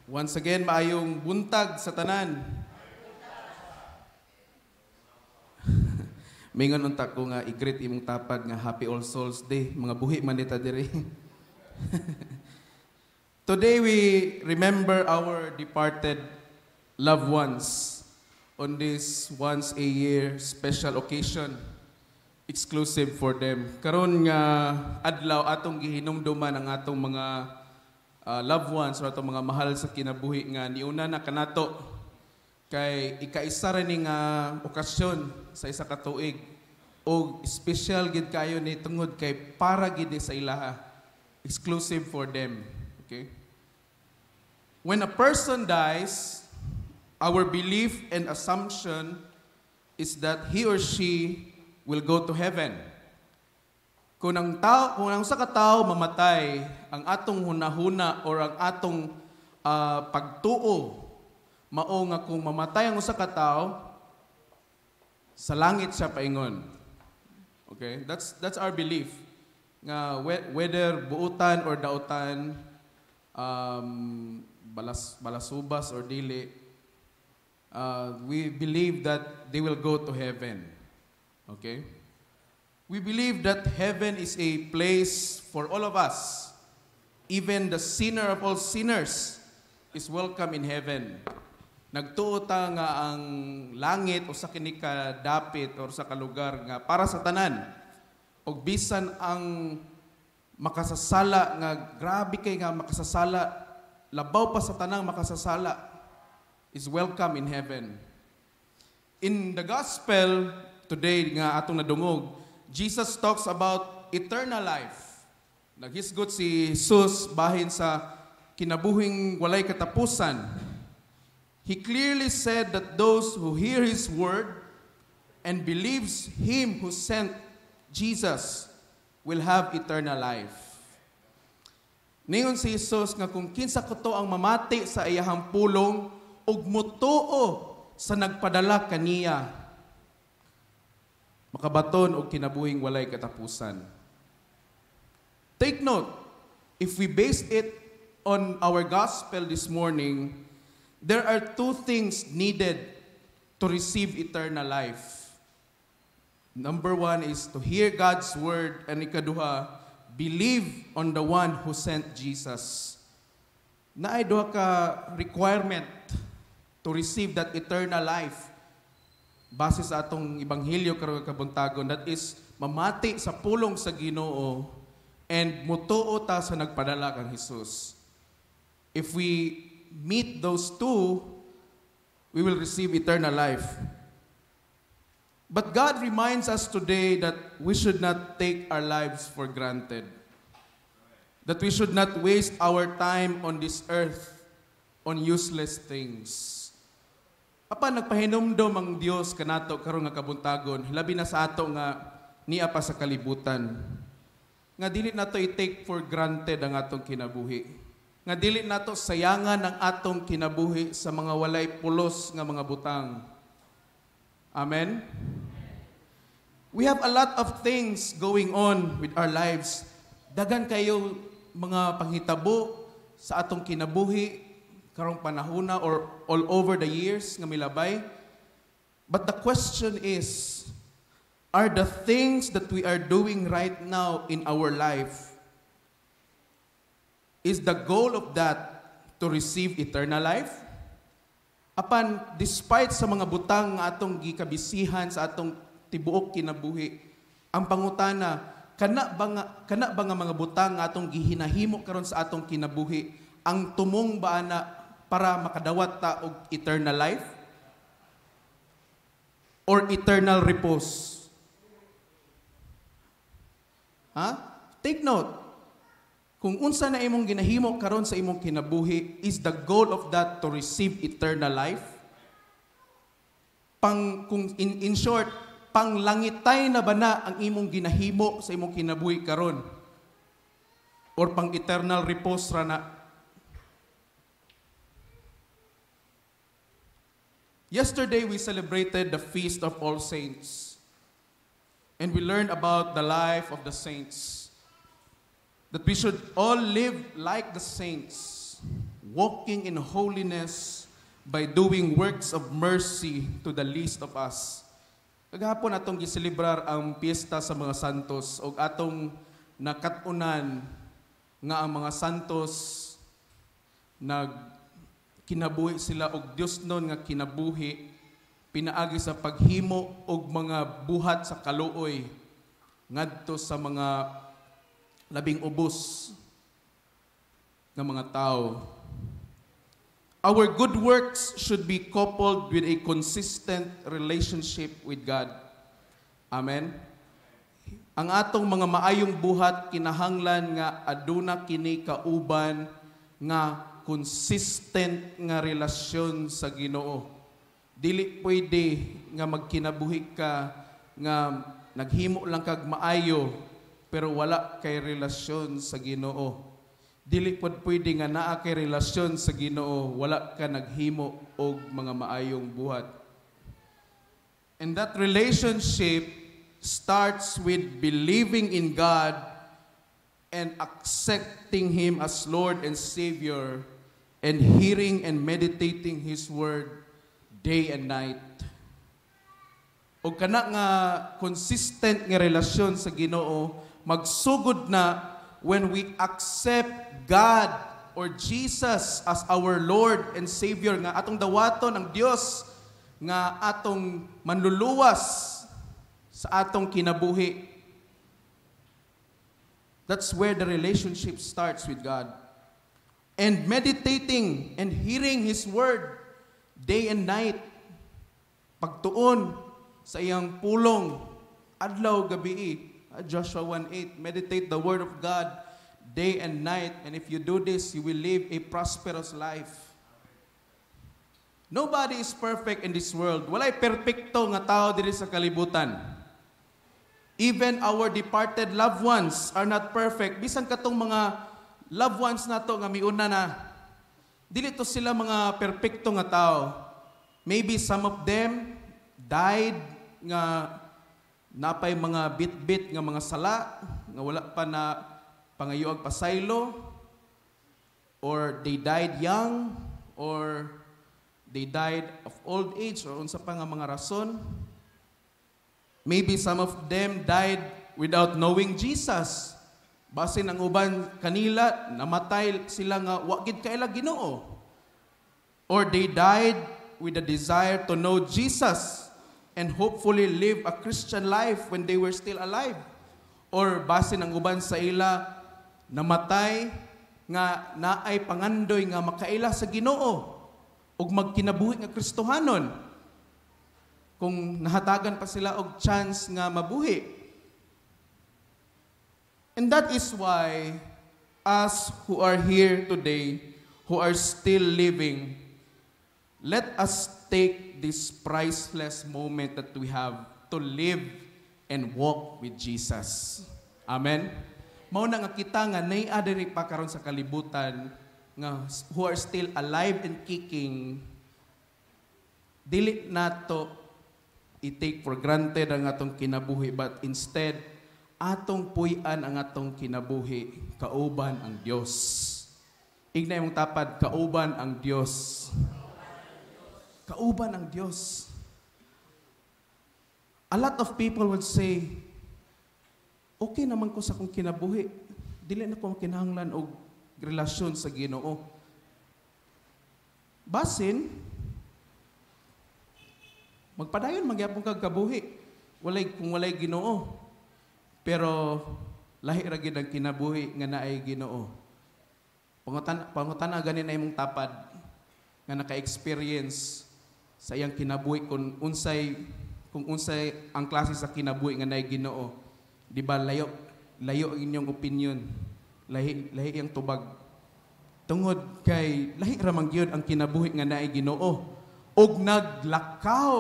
Once again, maayong buntag sa tanan. Mingon unta ko nga i-greet imong tapad nga Happy All Souls Day. Mga buhi man nita diri. Today we remember our departed loved ones on this once a year special occasion exclusive for them. Karon nga adlaw, atong gihinumduman ang atong mga loved ones o atong mga mahal sa kinabuhi nga niuna na kanato kay ikaisa ra ni nga okasyon sa isa ka tuig og special gid kayo ni tungod kay para gid ni sa ilaha, exclusive for them. Okay, when a person dies, our belief and assumption is that he or she will go to heaven. Kung ang usa ka tawo mamatay, ang atong hunahuna or ang atong pagtuo mao nga kung mamatay ang usa ka tawo, sa langit siya paingon. Okay? That's our belief. Nga whether buutan or dautan, balasubas or dili, we believe that they will go to heaven. Okay? We believe that heaven is a place for all of us. Even the sinner of all sinners is welcome in heaven. Nagtuo ta nga ang langit usa kini ka dapit or sa kalugar nga para sa tanan. Og bisan ang makasasala nga grabe kay nga makasasala, labaw pa sa tanang makasasala, is welcome in heaven. In the gospel today nga atong nadungog, Jesus talks about eternal life. Naghisgot si Jesus bahin sa kinabuhing walay katapusan. He clearly said that those who hear His word and believes Him who sent Jesus will have eternal life. Ningon si Jesus nga kung kinsa kuto ang mamati sa iyahang pulong ug mutuo sa nagpadala kaniya, makabaton og kinabuhing walay katapusan. Take note, if we base it on our gospel this morning, there are two things needed to receive eternal life. Number one is to hear God's word, and ikaduha, believe on the one who sent Jesus. Naay duha ka requirement to receive that eternal life. Base sa atong ebanghelyo karong kabuntagon, that is mamati sa pulong sa Ginoo and mutuo ta sa nagpadala kang Jesus. If we meet those two, we will receive eternal life. But God reminds us today that we should not take our lives for granted. That we should not waste our time on this earth on useless things. Apan nagpahinumdom ang Dios kanato karon nga kabuntagon, labi na sa ato nga nia pa sa kalibutan, nga dili nato i-take for granted ang atong kinabuhi. Nga dili nato sayangan ang atong kinabuhi sa mga walay pulos nga mga butang. Amen? We have a lot of things going on with our lives. Daghan kayo mga panghitabo sa atong kinabuhi karong panahona or all over the years nga milabay. But the question is, are the things that we are doing right now in our life, is the goal of that to receive eternal life? Apan, despite sa mga butang nga atong gikabisihan sa atong tibuok kinabuhi, ang pangutana, kana ba nga mga butang nga atong gihinahimo karon sa atong kinabuhi, ang tumong ba ana para makadawat ta og eternal life? Or eternal repose? Ha? Take note. Kung unsa na imong ginahimo karon sa imong kinabuhi, is the goal of that to receive eternal life? Pang kung in short, panglangitay na ba na ang imong ginahimo sa imong kinabuhi karon? Or pang eternal repose ra na? Yesterday we celebrated the Feast of All Saints. And we learned about the life of the saints. That we should all live like the saints. walking in holiness, by doing works of mercy to the least of us. Kagahapon atong giselebrar ang piyesta sa mga santos ug atong nakat-unan nga ang mga santos nag kinabuhi sila og Diosnon nga kinabuhi pinaagi sa paghimo og mga buhat sa kaluoy ngadto sa mga labing ubos nga mga tao. Our good works should be coupled with a consistent relationship with God. Amen. Ang atong mga maayong buhat kinahanglan nga aduna kini kauban nga consistent nga relasyon sa Ginoo. Dili pwede nga magkinabuhi ka nga naghimo lang kag maayo pero wala kay relasyon sa Ginoo. Dili pod pwede nga naa kay relasyon sa Ginoo, wala ka naghimo og mga maayong buhat. And that relationship starts with believing in God and accepting Him as Lord and Savior and hearing and meditating His Word day and night. O kana nga consistent nga relasyon sa Ginoo magsugod na when we accept God or Jesus as our Lord and Savior, nga atong dawaton ang Dios nga atong manluluwas sa atong kinabuhi. That's where the relationship starts with God. And meditating and hearing His Word day and night. Pagtuon sa iyang pulong, adlaw gabi. Joshua 1:8, meditate the Word of God day and night, and if you do this, you will live a prosperous life. Nobody is perfect in this world. Walay perpekto nga tao diri sa kalibutan. Even our departed loved ones are not perfect. Bisan katong mga loved ones nato nga miuna na, dili to sila mga perpekto nga tao. Maybe some of them died nga napay mga bit-bit nga mga sala nga wala pa na pangayuag pasaylo, or they died young, or they died of old age, or unsa pa nga mga rason. Maybe some of them died without knowing Jesus. Basin ang uban kanila namatay sila nga wa gid kaila Ginoo. Or they died with a desire to know Jesus and hopefully live a Christian life when they were still alive. Or basin ang uban sa ila namatay nga naay pangandoy nga makaila sa Ginoo ug magkinabuhi nga Kristohanon kung nahatagan pa sila og chance nga mabuhi. And that is why us who are here today, who are still living, let us take this priceless moment that we have to live and walk with Jesus. Amen? Mao na nga kita nga naa diri pa karon sa kalibutan, nga who are still alive and kicking, dili nato i-take for granted ang atong kinabuhi, but instead atong puy-an ang atong kinabuhi kauban ang Dios. Ingna imong tapad, "Kauban ang Dios." Kauban ang Dios. A lot of people would say, "Okay naman ko sa akong kinabuhi. Dili na ko kinahanglan og relasyon sa Ginoo." Basin magpadayon magyapon kag kabuhi walay kung walay Ginoo. Pero lahi ra gid ang kinabuhi nga naay Ginoo. Pangutan gani na imong tapad nga naka-experience sa iyang kinabuhi kung unsay ang klase sa kinabuhi nga naay Ginoo. Di ba layo layo ang inyong opinion? Lahi lahi ang tubag. Tungod kay lahi ra man gyud ang kinabuhi nga naay Ginoo og naglakaw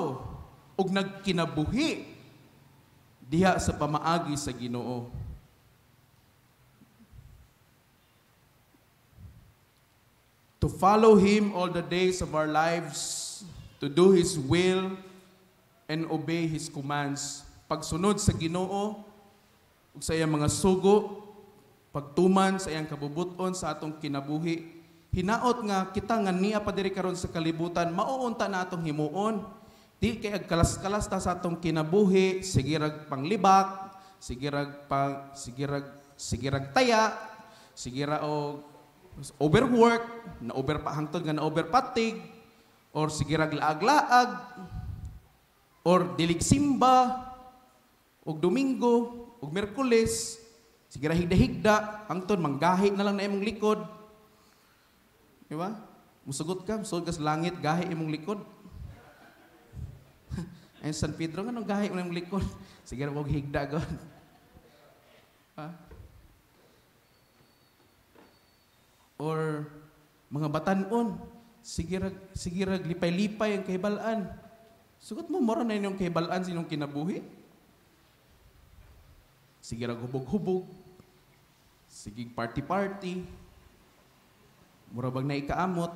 og nagkinabuhi diha sa pamaagi sa Ginoo. To follow Him all the days of our lives, to do His will and obey His commands. Pagsunod sa Ginoo ug sa iyang mga sugo, pagtuman sa iyang kabubuton sa atong kinabuhi. Hinaot nga kita nga niya pa diri karon sa kalibutan, mao unta na atong himuon. Di kay agkalas-kalas ta sa atong kinabuhi, sige rag panglibak, sige rag taya, sige ra og overwork, na over pa hangtod nga na overpatig, or sige rag laag-laag, or dilig simba, og Domingo, og Miyerkules, sige ra higda-higda, hangtod manggahi na lang na imong likod. Di ba? Musugot ka sa langit, gahi imong likod. Ay, San Pedro, nga nung gahi mo imong likod? Sige ra og higda god. Ha? Or mga batan-on, sige rag lipay-lipay ang kahibal-an. Sugot mo, mora na inyong kahibal-an sa inyong kinabuhi. Sige rag hubog-hubog, sige party-party, mura bang naikaamot?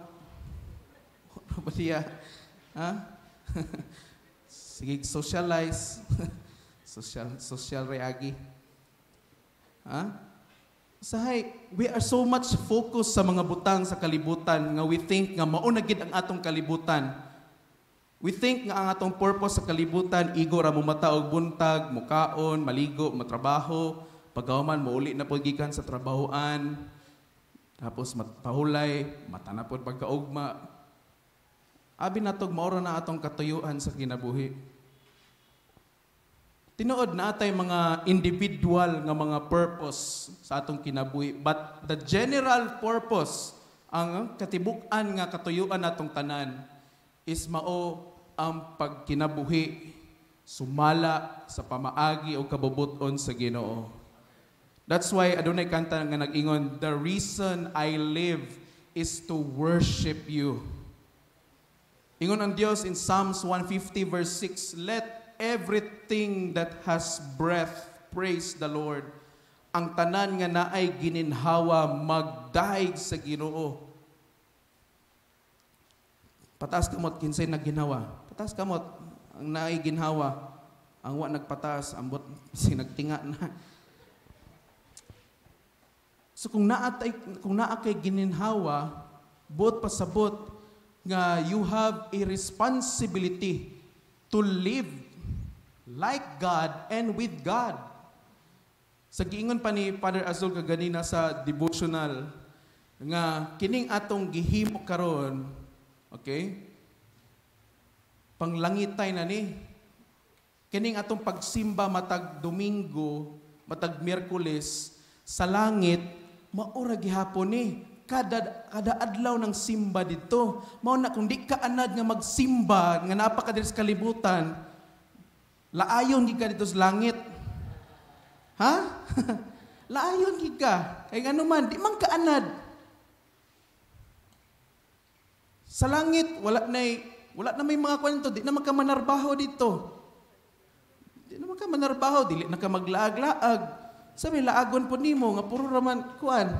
Mura ba siya? Ha? Sige, socialize. Social reagi. Ha? Sahay, we are so much focused sa mga butang sa kalibutan nga we think nga mao na gid ang atong kalibutan. We think nga ang atong purpose sa kalibutan, igo ra mo mata og buntag, mukaon, maligo, matrabaho, pagkahuman mouli na pod gikan sa trabahoan. Tapos pahulay, mata na pod pagkaugma. Abi natog maura na atong katuyuan sa kinabuhi. Tinuod na atay mga individual nga mga purpose sa atong kinabuhi, but the general purpose, ang katibuk-an nga katuyuan natong tanan is mao ang pagkinabuhi sumala sa pamaagi o kabubuton sa Ginoo. That's why adunay kanta nga nag-ingon, "The reason I live is to worship you." Ingon ang Dios in Psalms 150 verse 6, "Let everything that has breath praise the Lord." Ang tanan nga naay gininhawa magdayeg sa Ginoo. Pataas kamot kinsay nagginhawa. Pataas kamot ang naay ginhawa. Ang wa nagpataas ambot sinagtinga na. So kung naa kay gininhawa, buot pasabot nga you have a responsibility to live like God and with God. Sa giingon pa ni Father Azul kaganina sa devotional nga kining atong gihimo karon, okay? Panglangitay na ni. Kining atong pagsimba matag Domingo, matag Miyerkules sa langit, maura gihapon ni. Kada adlaw ng simba dito. Mao na kung di ka anad nga magsimba, nga naa pa ka diri sa kalibutan, laayon gid ka dito sa langit. Ha? Laayon gid ka. Kay ngano man, di man ka anad. Sa langit, wala na may mga kwento, di na man ka manarbaho dito. Di na man ka manarbaho, dili na ka maglaag-laag. Sabi, laagon po nimo nga puro raman kuan,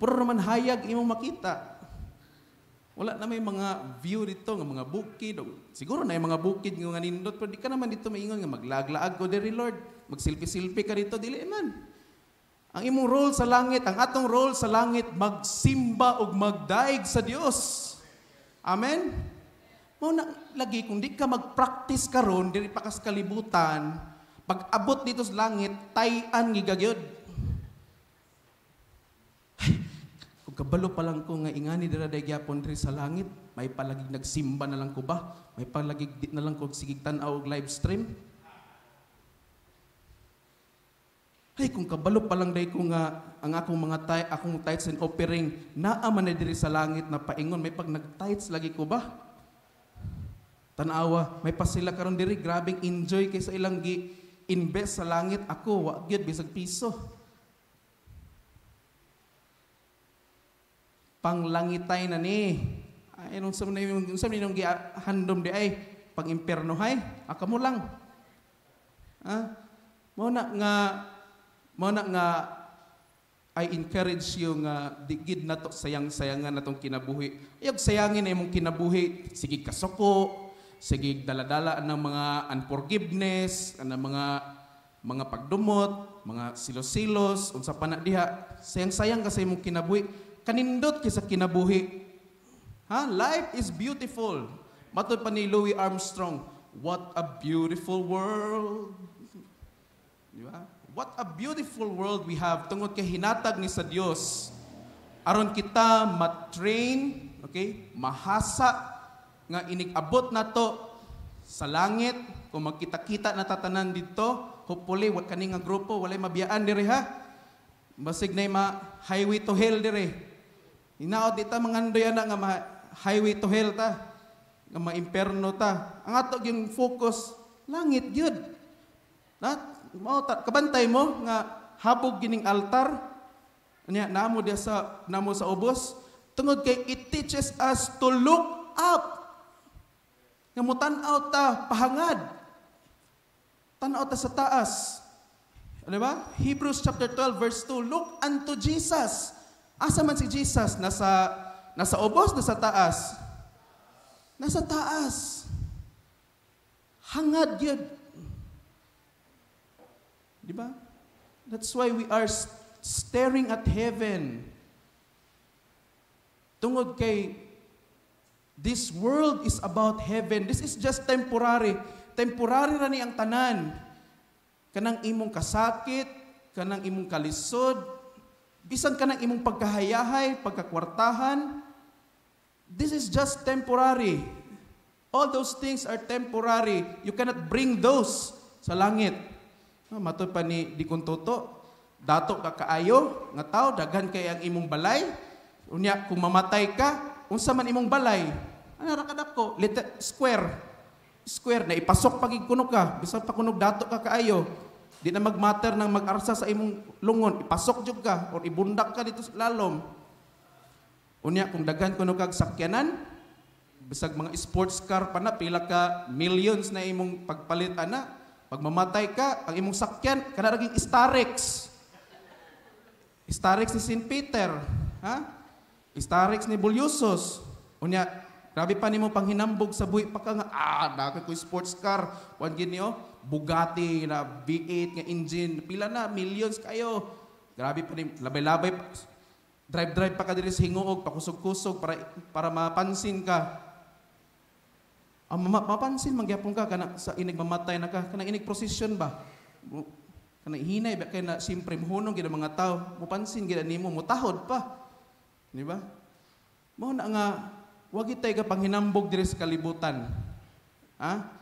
puro raman hayag imong makita. Wala na may mga view dito nga mga bukid. Siguro na may mga bukid nga nindot, pero di ka naman dito maingon nga maglaag-laag ko diri Lord. Magsilpi-silpi ka dito, dili man. Ang imong role sa langit, ang atong role sa langit, magsimba ug magdaig sa Dios. Amen? Mao na lagi kung di ka mag-practice karon diri pa ka sa kalibutan, pag abot dito sa langit, tay-an gigagyod. Ay, kung kabalo pa lang ko nga ingani dira day gyapon diri sa langit, may palagig nagsimba na lang ko ba? May palagig di na lang ko sigig tan-aw og live stream. Ay, kung kabalo pa lang day ko nga ang akong mga akong tithes and offering naa man na diri sa langit na paingon, may pag nag-tithes lagi ko ba? Tan-awa, may pasila karon diri, grabeng enjoy kay sa ilang gi invest sa langit, ako wa gyud bisag piso. Panglangitay na ni. Ay, nung sa man yung gihandom di ay pang-imperno hay, aka mo lang. Ha? Mao na nga I encourage you nga di gid nato sayang-sayangan natong kinabuhi. Ayog sayangin na imong kinabuhi, sige kasuko, sige daladala ng mga unforgiveness, ng mga pagdumot, mga silos-silos, unsa pa na diha, sayang-sayang ka sa imong kinabuhi. kanindot kay sa kinabuhi. Ha? Life is beautiful. Matod pa ni Louis Armstrong, "What a beautiful world." Di ba? What a beautiful world we have tungod kay hinatag ni sa Dios aron kita ma-train, okay? Mahasa nga inig-abot nato sa langit kung magkita-kita na tatanan dito, hopefully wa kani nga grupo walay mabiyaan diri, ha. Basig na ma highway to hell diri. Hinaot di ta mangandoy ana nga ma highway to hell ta, nga ma-imperno ta. Ang ato yung focus langit gyud. Na mao ta, kabantay mo nga habog gining altar. Nya namo diya sa namo sa ubos tungod kay it teaches us to look up. Nga mutan-aw ta pahangad. Tan-aw ta sa taas. Ano ba? Hebrews chapter 12 verse 2, "Look unto Jesus." Asa man si Jesus? Nasa ubos, nasa taas? Nasa taas. Hangad yun. Di ba? That's why we are staring at heaven. Tungod kay this world is about heaven. This is just temporary. Temporary ra ni ang tanan. Kanang imong kasakit, kanang imong kalisod, bisan kanang imong pagkahayahay, pagkakwartahan, this is just temporary. All those things are temporary. You cannot bring those sa langit. Ah, matod pa ni Deacon Toto, dato ka kaayo nga tao, daghan kay ang imong balay. Unya kung mamatay ka, unsa man imong balay? Ano ra kadako? Little square. Square na ipasok pag kuno ka, bisan pa kunog dato ka kaayo. Di na magmatter nang mag-arsa sa imong lungon, ipasok jud ka or ibundak ka dito sa lalom. Unya kung daghan kuno kag sakyanan, bisag mga sports car pa na, pila ka millions na imong pagpalit ana. Pag mamatay ka, ang imong sakyan kana raging Starex. Starex ni St. Peter, ha? Starex ni Bulyosos. Unya, grabe pa nimo panghinambog sa buhi pa ka nga, dako ko sports car, kuan gini oh, Bugatti na V8 nga engine, pila na millions kayo. Grabe pa ni labay-labay pa. Drive-drive pa ka diri sa Gingoog, pakusog-kusog para para mapansin ka. Ang mapansin man gyapon ka kana sa inig mamatay na ka, kanang inig procession ba? Kanang hinay ba kay na siyempre muhunong gid ang mga tao, mupansin gid nimo, mutahod pa. Di ba? Mao na nga wag itay ka panghinambog diri sa kalibutan. Ha?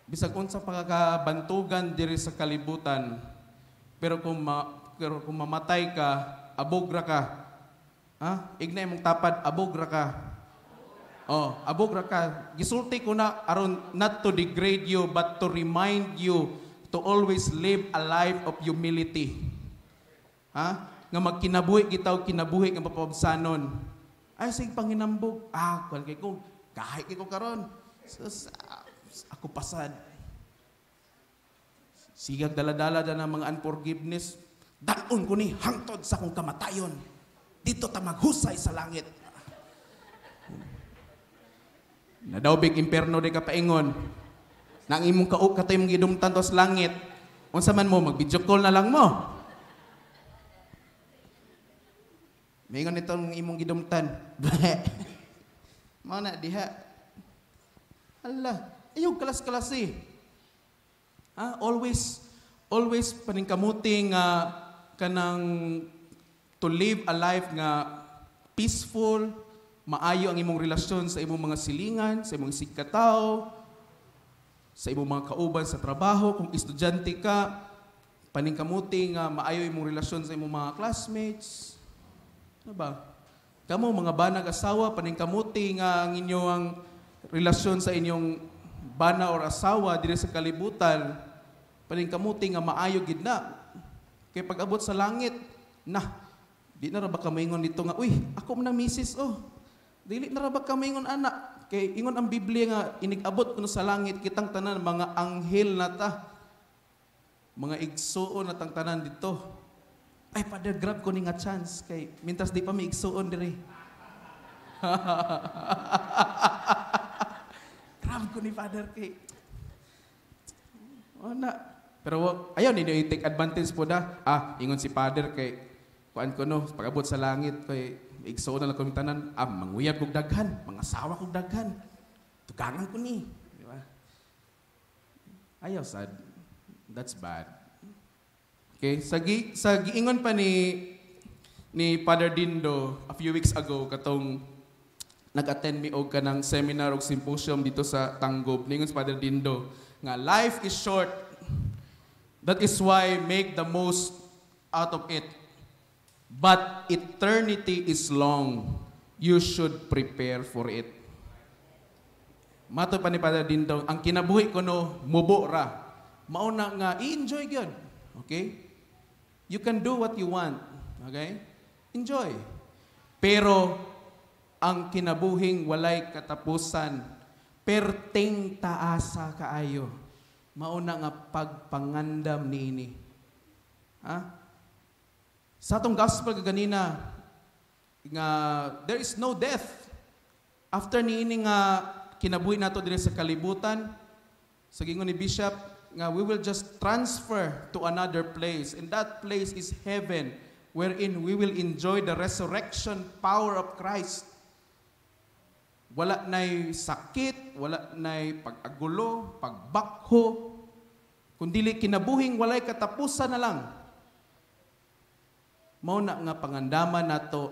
Bisag unsa pa ka kabantugan diri sa kalibutan, pero kung mamatay ka, abog ra ka. Ha? Ignay mong tapad, abog ra ka. Oh, abog ra ka. Gisulti ko na aron not to degrade you but to remind you to always live a life of humility. Ha? Nga magkinabuhi kita og kinabuhi nga mapabsanon. Ay sige panghinambog. Ah, kuan kay ko, gahi kay ko karon. Sus, ako pasad. Sigag dala-dala da ng mga unforgiveness. Dalon ko ni hangtod sa akong kamatayon. Dito ta maghusay sa langit. Nadawbig imperno di ka paingon. Nang imong kauk katay imong gidumtan to sa langit. Unsa man mo, mag-video call na lang mo. Maingon nitong imong gidumtan. Mao na diha. Ala, ayaw kalas-kalasi. Ah, always always paningkamuti nga kanang to live a life nga peaceful, maayo ang imong relasyon sa imong mga silingan, sa imong sigkatao, sa imong mga kauban sa trabaho, kung estudyante ka, paningkamuti nga maayo imong relasyon sa imong mga classmates. Ano ba? Kamo mga banag asawa, paningkamuti nga ang inyong relasyon sa inyong bana or asawa diri sa kalibutan, paningkamuti nga maayo gid na. Kay pag-abot sa langit, na, di na ra ba ka maingon dito nga, "Uy, ako man ang misis, oh." Dili na ra ba ka maingon anak? Kay ingon ang Biblia nga inig-abot kuno sa langit kitang tanan mga anghel na ta. Mga igsuon na tang tanan dito. Ay, Father, grab ko ni nga chance kay mintras di pa mi igsuon diri. Grab ko ni Father kay oh, na. Pero ayaw ninyo i-take advantage po da. Ah, ingon si Father kay kuan ko no, pag-abot sa langit kay Igsuon na lang kong tanan, ah, manguyab kog daghan, mangasawa kog daghan. Tugangan ko ni, di ba? Ayaw sad. That's bad. Okay, sa giingon pa ni Father Dindo a few weeks ago, katong nag-attend mi og kanang seminar og symposium dito sa Tanggob. Ningon si Father Dindo nga life is short. That is why make the most out of it. But eternity is long. You should prepare for it. Mato pa ni Father Dindo, ang kinabuhi kuno mubo ra. Mauna nga i-enjoy gyud. Okay? You can do what you want. Okay? Enjoy. Pero ang kinabuhing walay katapusan, perting taasa kaayo. Mauna nga pagpangandam niini. Ha? Sa atong gospel kaganina nga there is no death. After niini nga kinabuhi nato diri sa kalibutan, sa gingon ni Bishop nga we will just transfer to another place, and that place is heaven, wherein we will enjoy the resurrection power of Christ. Wala na'y sakit, wala na'y pag-agulo, pagbakho, kundili kinabuhing walay katapusan na lang. Mao na nga pangandaman nato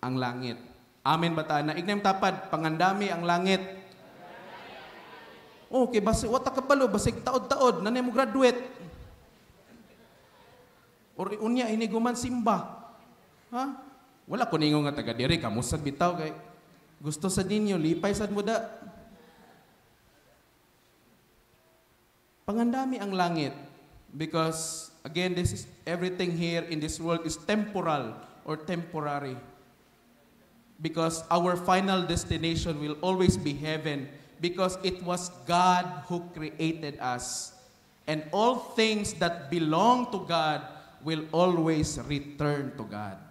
ang langit. Amen ba ta na? Ignay tapad, pangandami ang langit. Okay, basi wa ta kabalo, basig taod-taod, nanay mo graduate. Or unya hiniguman simba. Ha? Wala ko ningon nga taga diri kamo sad bitaw kay gusto sa ninyo lipay sad mo da. Pangandami ang langit because again, this is everything here in this world is temporal or temporary. Because our final destination will always be heaven, because it was God who created us. And all things that belong to God will always return to God.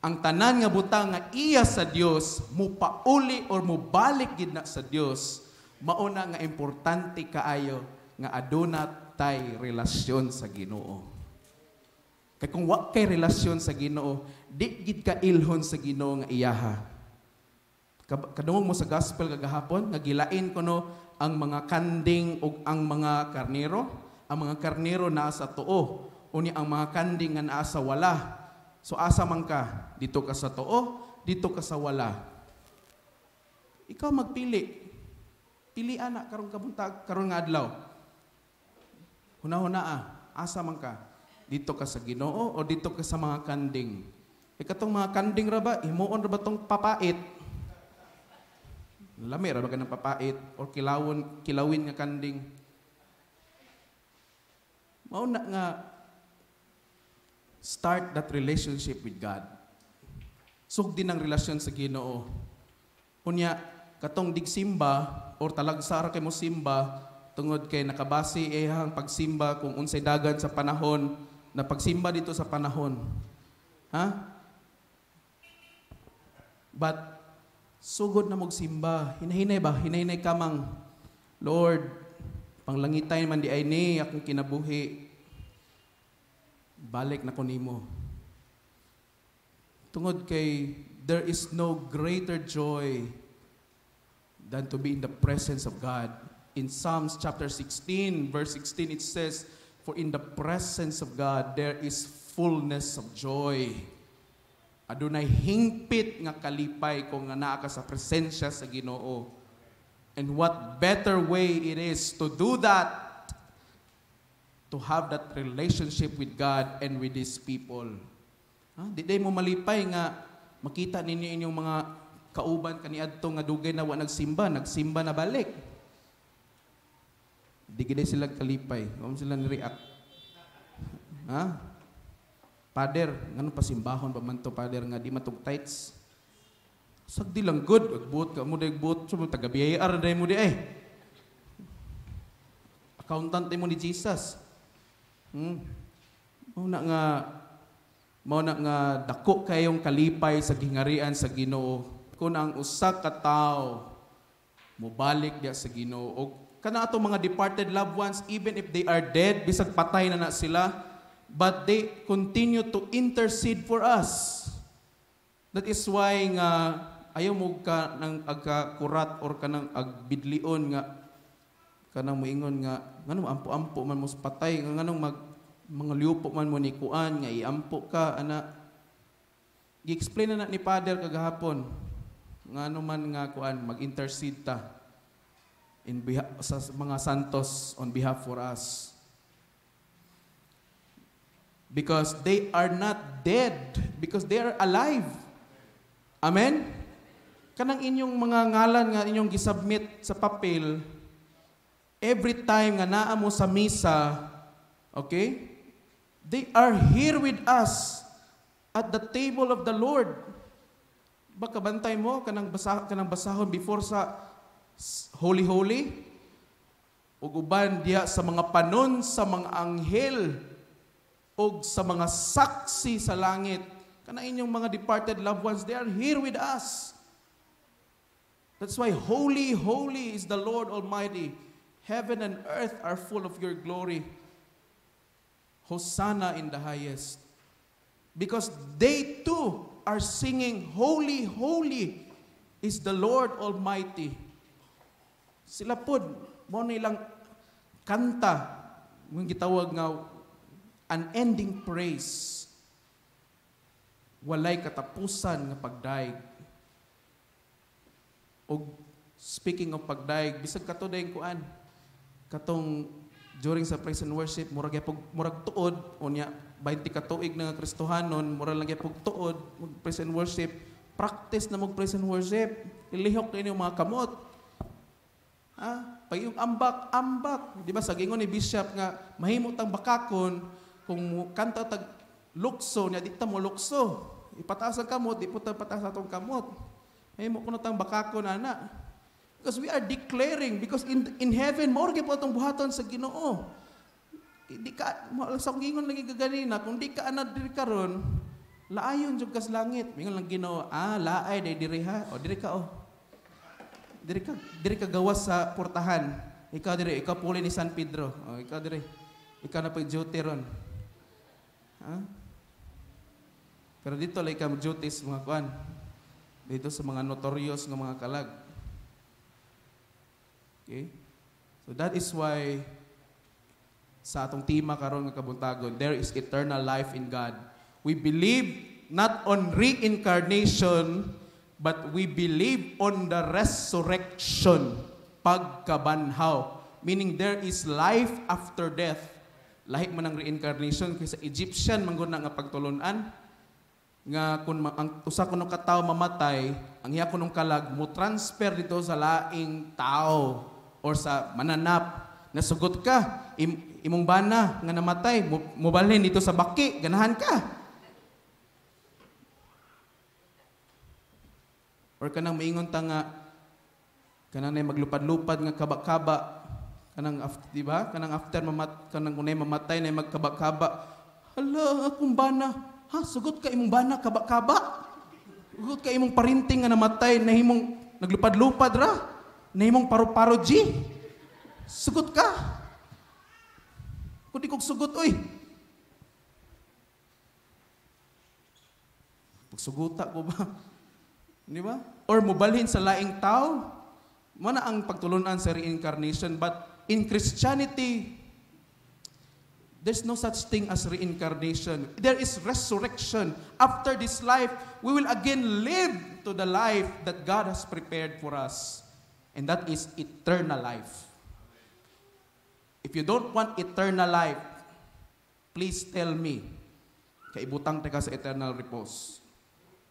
Ang tanan nga butang nga iya sa Dios, mupauli or mubalik gid na sa Dios. Mauna nga importante kaayo nga aduna tay relasyon sa Ginoo. Kay kung wa kay relasyon sa Ginoo, di gid ka ilhon sa Ginoo nga iyaha. Kadungog mo sa gospel kagahapon nga gilain kuno ang mga kanding ug ang mga karnero. Ang mga karnero naa sa tuo, unya ang mga kanding nga naa sa wala. So asa man ka? Dito ka sa tuo, dito ka sa wala. Ikaw magpili. Pili ana karong kabuntag, karon nga adlaw. Huna-huna asa man ka? Dito ka sa Ginoo o dito ka sa mga kanding? E katong mga kanding ra ba, himuon ra ba tong papait? Lami ra ba ka ng papait or kilawin nga kanding? Mao na nga start that relationship with God. Sugdi ng relasyon sa Ginoo. Unya katong digsimba or talagsa ra kay mo simba tungod kay nakabase iyang pagsimba kung unsay dagan sa panahon na pagsimba dito sa panahon. Ha? But sugod na mogsimba, hinahinay ba? Hinahinay ka mang, Lord, panglangitay man di ay ni akong kinabuhi. Balik na ko nimo. Tungod kay there is no greater joy than to be in the presence of God. In Psalms chapter 16, verse 16, it says, "For in the presence of God there is fullness of joy." Adunay hingpit nga kalipay kung nga naa ka sa presensya sa Ginoo. And what better way it is to do that, to have that relationship with God and with His people. Ha? Di day mo malipay nga makita ninyo inyong mga kauban kaniadto nga dugay na wa nagsimba, nagsimba na balik. Di gid sila kalipay. Wa sila ni-react. Ha? Father, ngano pasimbahon pa man to, Father, nga di matug tights? Sagdi lang good, agbuot ka mo day buot so taga BIR day mo di ay. Accountant mo ni Jesus. Mao na nga dako kayong kalipay sa gihingarian sa Ginoo kung ang usa ka tawo mobalik diya sa Ginoo. Og kana atong mga departed loved ones, even if they are dead, bisag patay na na sila, but they continue to intercede for us. That is why nga ayaw mo ka nang agkakurat or kanang agbidlion nga kanang moingon nga nganong ampo-ampo man mo sa patay, nga nganong mag mga liupo man mo ni kuan nga iampo ka ana. Gi-explain na ni Father kagahapon ngano man nga kuan mag-intercede ta in behalf, sa mga santos on behalf for us. Because they are not dead, because they are alive. Amen? Kanang inyong mga ngalan nga inyong gisubmit sa papel, every time nga naa mo sa misa, okay? They are here with us at the table of the Lord. Baka bantay mo kanang basahon before sa Holy Holy ug uban diha sa mga panon sa mga anghel ug sa mga saksi sa langit. Kana inyong mga departed loved ones, they are here with us. That's why holy, holy is the Lord Almighty. Heaven and earth are full of your glory. Hosanna in the highest. Because they too are singing, "Holy, holy is the Lord Almighty." Sila pod, mo nilang kanta, yung gitawag nga unending praise. Walay katapusan nga pagdayeg. Og speaking of pagdayeg, bisag kato dayeng kuan, katong during sa praise and worship, murag gyapog murag tuod unya 20 ka tuig na nga Kristohanon, murag lang gyapog tuod mag praise and worship. Practice na mag praise and worship. Ilihok na inyong mga kamot. Ha? Pag yung ambak, ambak. Di ba sa gingon ni Bishop nga mahimo tang bakakon kung kanta tag lukso niya, di ta mo lukso. Ipataas ang kamot, di po ta pataas atong kamot. Mahimo kuno tang bakakon ana. Because we are declaring, because in heaven, mao gyud po atong buhaton sa Ginoo. Di ka, sa akong gingon lagi kaganina, kung di ka ana diri karon, laayon jud kas langit. Mingon lang Ginoo, "Ah, laay day diri ha. O diri ka oh. Diri ka gawas sa portahan. Ikaw diri, ikaw puli ni San Pedro. O, ikaw diri. Ikaw na pag duty ron." Ha? Pero dito like ka duties mga kuan. Dito sa mga notorious nga mga kalag. Okay? So that is why sa atong tema karon nga kabuntagon, there is eternal life in God. We believe not on reincarnation, but we believe on the resurrection, pagkabanhaw. Meaning there is life after death. Lahi man ang reincarnation kaysa Egyptian man gud na nga pagtulunan nga kung ang usa kuno ka tawo mamatay, ang iya kunong kalag mo transfer dito sa laing tao or sa mananap. Nasugot ka, imong bana nga namatay, mobalhin dito sa baki, ganahan ka. Or kanang maingon ta nga kanang nay maglupad-lupad nga kaba-kaba, kanang after, di ba? Kanang after mamat, kanang unay mamatay nay magkaba-kaba. Hala, akong bana. Ha, sugot ka imong bana kaba-kaba. Sugot ka imong parinting nga namatay nahimong naglupad-lupad ra. Nahimong paru-paro G. Sugot ka. Kung di kog sugot, oy. Pagsuguta ko ba? Di ba? Or mubalhin sa laing tao. Mana ang pagtulunan sa reincarnation. But in Christianity, there's no such thing as reincarnation. There is resurrection. After this life, we will again live to the life that God has prepared for us. And that is eternal life. If you don't want eternal life, please tell me, kaibutang ta ka sa eternal repose.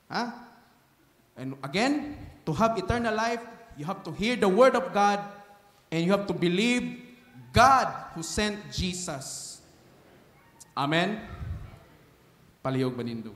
Ha? And again, to have eternal life, you have to hear the word of God and you have to believe God who sent Jesus. Amen? Palihog manindog.